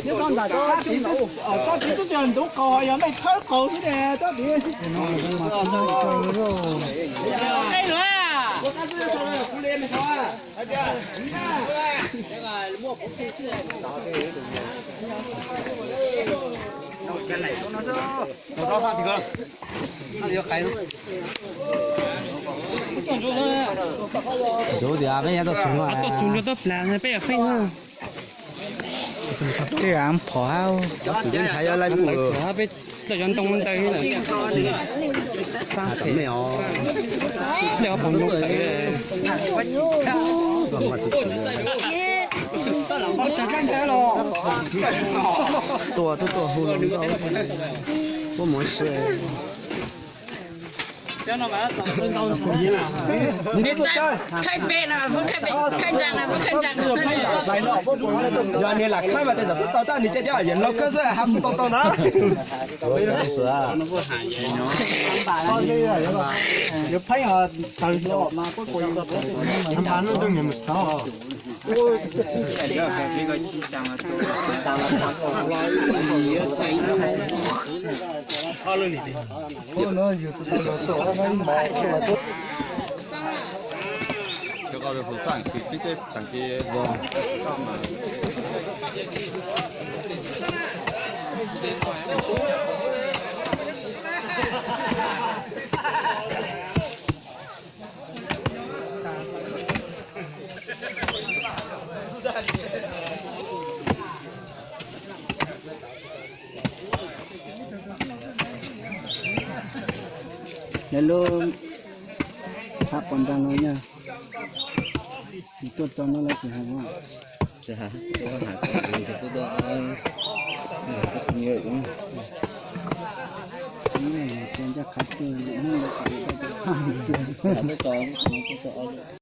Nyob toj ntawm tsob tid, tsob tid twb tias ntub qaus, yog nej thawb qaus xwb ne, tsob tid. Tus tias peb nyob toj tsuag, toj tsuag nrog toj plas peb yog feej na. Tej phom hab, peb toj cov ntoo ntawd. Tej phom ntoo tawm. Tuaj, tuaj, tuaj hu, puab mus sib. Yog nws lam khawb mas tej zaum twb tau tab, nws caj cab yam laug khawb xwb hab tsis tau tau na. Yuav pheej tawg hlo mas kuj tsis tau tau. Lawv lub tshab pos ntsa no yog tuaj tso no lawv tsis hais.